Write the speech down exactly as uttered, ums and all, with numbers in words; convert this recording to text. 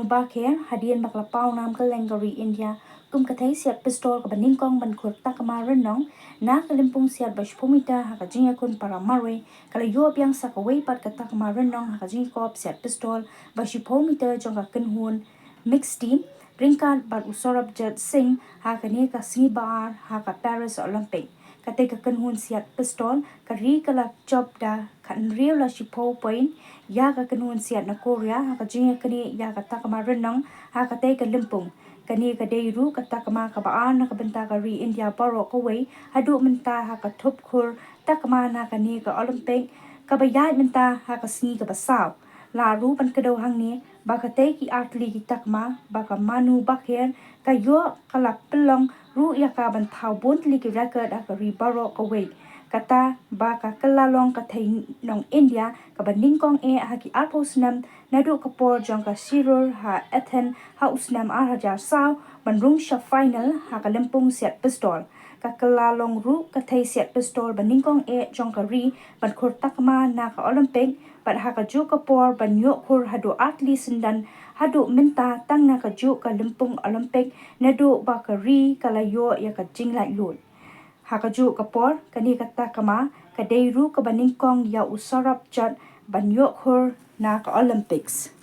Bakher, hadien ba ka la paw nam kylleng ka ri India kum ka thei siat pistol kaba nyngkong ban khur takma rynnong na ka lympung siat ba shiphew meter ha ka jingïakhun para marwei, ka la ïoh biang sa kawei pat ka takma rynnong ha ka jingïakop siat pistol ba shiphew meter jong ka kynhun mixed team, ryngkat bad u Saurabhjot Singh ha kane ka sngi ba ar ha ka Paris Olympic. Katei ka kynhun siat pistol ka ri ka la jop da ka hynriew la shiphew point ïa ka kynhun siat na Korea ha ka jingïaknieh ïa ka takma rynnong ha katei ka lympung. Kane ka dei ruh ka takma kaba ar na ka bynta ka ri India baroh kawei haduh mynta ha ka thup khur takma na kane ka Olympic kaba ïaid mynta ha ka sngi kaba saw. La ruh ban kdew hangne ba katei ki artylli ki takma ba ka Manu Bakher ka ïoh ka la pynlong ruh ïa ka ban thaw bun tylli ki record ha ka ri baroh kawei. Kata ba ka kylla long ka thei nong India kaba nyngkong eh ha ki arphew snem naduh ka por jong ka Shirur ha Athens ha u snem ar hajar saw ban rung sha final ha ka lympung siat pistol. Ka kylla long ruh ka thei siat pistol ba nyngkong eh jong ka ri ban khur takma na ka Olympic, bad ha kajuh ka por ban ïoh khur haduh artylli syndon haduh mynta tang na kajuh ka lympung Olympic naduh ba ka ri ka la ïoh ïa ka jinglaitluid. Ha kajuh ka por, kane ka takma ka dei ruh kaba nyngkong ïa u Saurabhjot ban ïoh khur na ka Olympics.